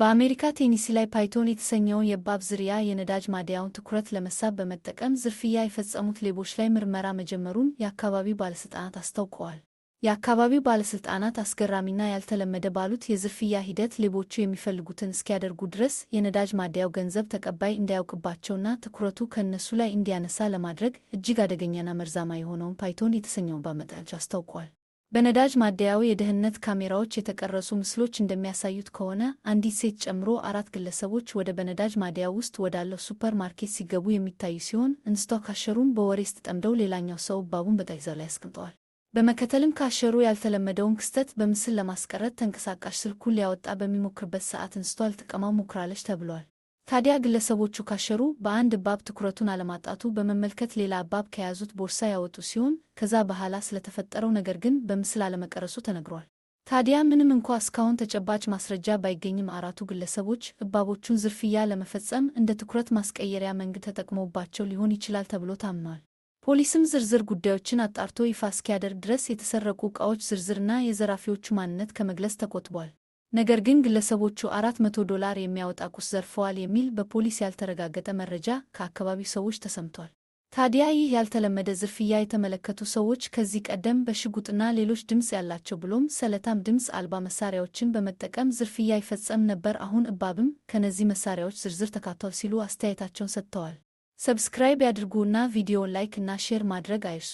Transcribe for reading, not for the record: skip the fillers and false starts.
በአሜሪካ ቴኒሲ ላይ ፓይቶን የተሰኘውን የእባብ ዝርያ የነዳጅ ማደያውን ትኩረት ለመሳብ በመጠቀም ዝርፊያ የፈጸሙት ሌቦች ላይ ምርመራ መጀመሩን የአካባቢው ባለሥልጣናት አስታውቀዋል። የአካባቢው ባለሥልጣናት አስገራሚና ያልተለመደ ባሉት የዝርፊያ ሂደት ሌቦቹ የሚፈልጉትን እስኪያደርጉ ድረስ የነዳጅ ማደያው ገንዘብ ተቀባይ እንዳያውቅባቸውና ትኩረቱ ከእነሱ ላይ እንዲያነሳ ለማድረግ እጅግ አደገኛና መርዛማ የሆነውን ፓይቶን የተሰኘውን እባብ መጠቀማቸውን አስታውቀዋል። በነዳጅ ማደያው የደህንነት ካሜራዎች የተቀረጹ ምስሎች እንደሚያሳዩት ከሆነ፣ አንዲት ሴት ጨምሮ አራት ግለሰቦች ወደ በነዳጅ ማደያው ውስጥ ወዳለው ሱፐር ማርኬት ሲገቡ የሚታዩ ሲሆን፣ እንስቷ ካሸሩን በወሬ ስትጠምደው ሌላኛው ሰው እባቡን በጠረጴዛው ላይ አስቀምጠዋል። በመከተልም ካሸሩ ያልተለመደውን ክስተት በምስል ለማስቀረት ተንቀሳቃሽ ስልኩን ሊያወጣ በሚሞክርበት ሰዓት እንስቷ ልትቀማው ሞክራለች ተብሏል። ታዲያ ግለሰቦቹ ካሸሩ በአንድ እባብ ትኩረቱን አለማጣቱ በመመልከት ሌላ እባብ ከያዙት ቦርሳ ያወጡ ሲሆን፣ ከዛ በኋላ ስለተፈጠረው ነገር ግን በምስል አለመቀረጹ ተነግሯል። ታዲያ ምንም እንኳ እስካሁን ተጨባጭ ማስረጃ ባይገኝም፣ አራቱ ግለሰቦች እባቦቹን ዝርፊያ ለመፈጸም እንደ ትኩረት ማስቀየሪያ መንገድ ተጠቅመውባቸው ሊሆን ይችላል ተብሎ ታምኗል። ፖሊስም ዝርዝር ጉዳዮችን አጣርቶ ይፋ እስኪያደርግ ድረስ የተሰረቁ ዕቃዎች ዝርዝርና የዘራፊዎቹ ማንነት ከመግለጽ ተቆጥቧል። ነገር ግን ግለሰቦቹ $400 የሚያወጣ ቁስ ዘርፈዋል የሚል በፖሊስ ያልተረጋገጠ መረጃ ከአካባቢው ሰዎች ተሰምቷል። ታዲያ ይህ ያልተለመደ ዝርፊያ የተመለከቱ ሰዎች ከዚህ ቀደም በሽጉጥና ሌሎች ድምፅ ያላቸው ብሎም ስለታም ድምፅ አልባ መሳሪያዎችን በመጠቀም ዝርፊያ ይፈጸም ነበር፣ አሁን እባብም ከነዚህ መሳሪያዎች ዝርዝር ተካቷል ሲሉ አስተያየታቸውን ሰጥተዋል። Subscribe ያድርጉ እና ቪዲዮውን like እና share ማድረግ አይርሱ።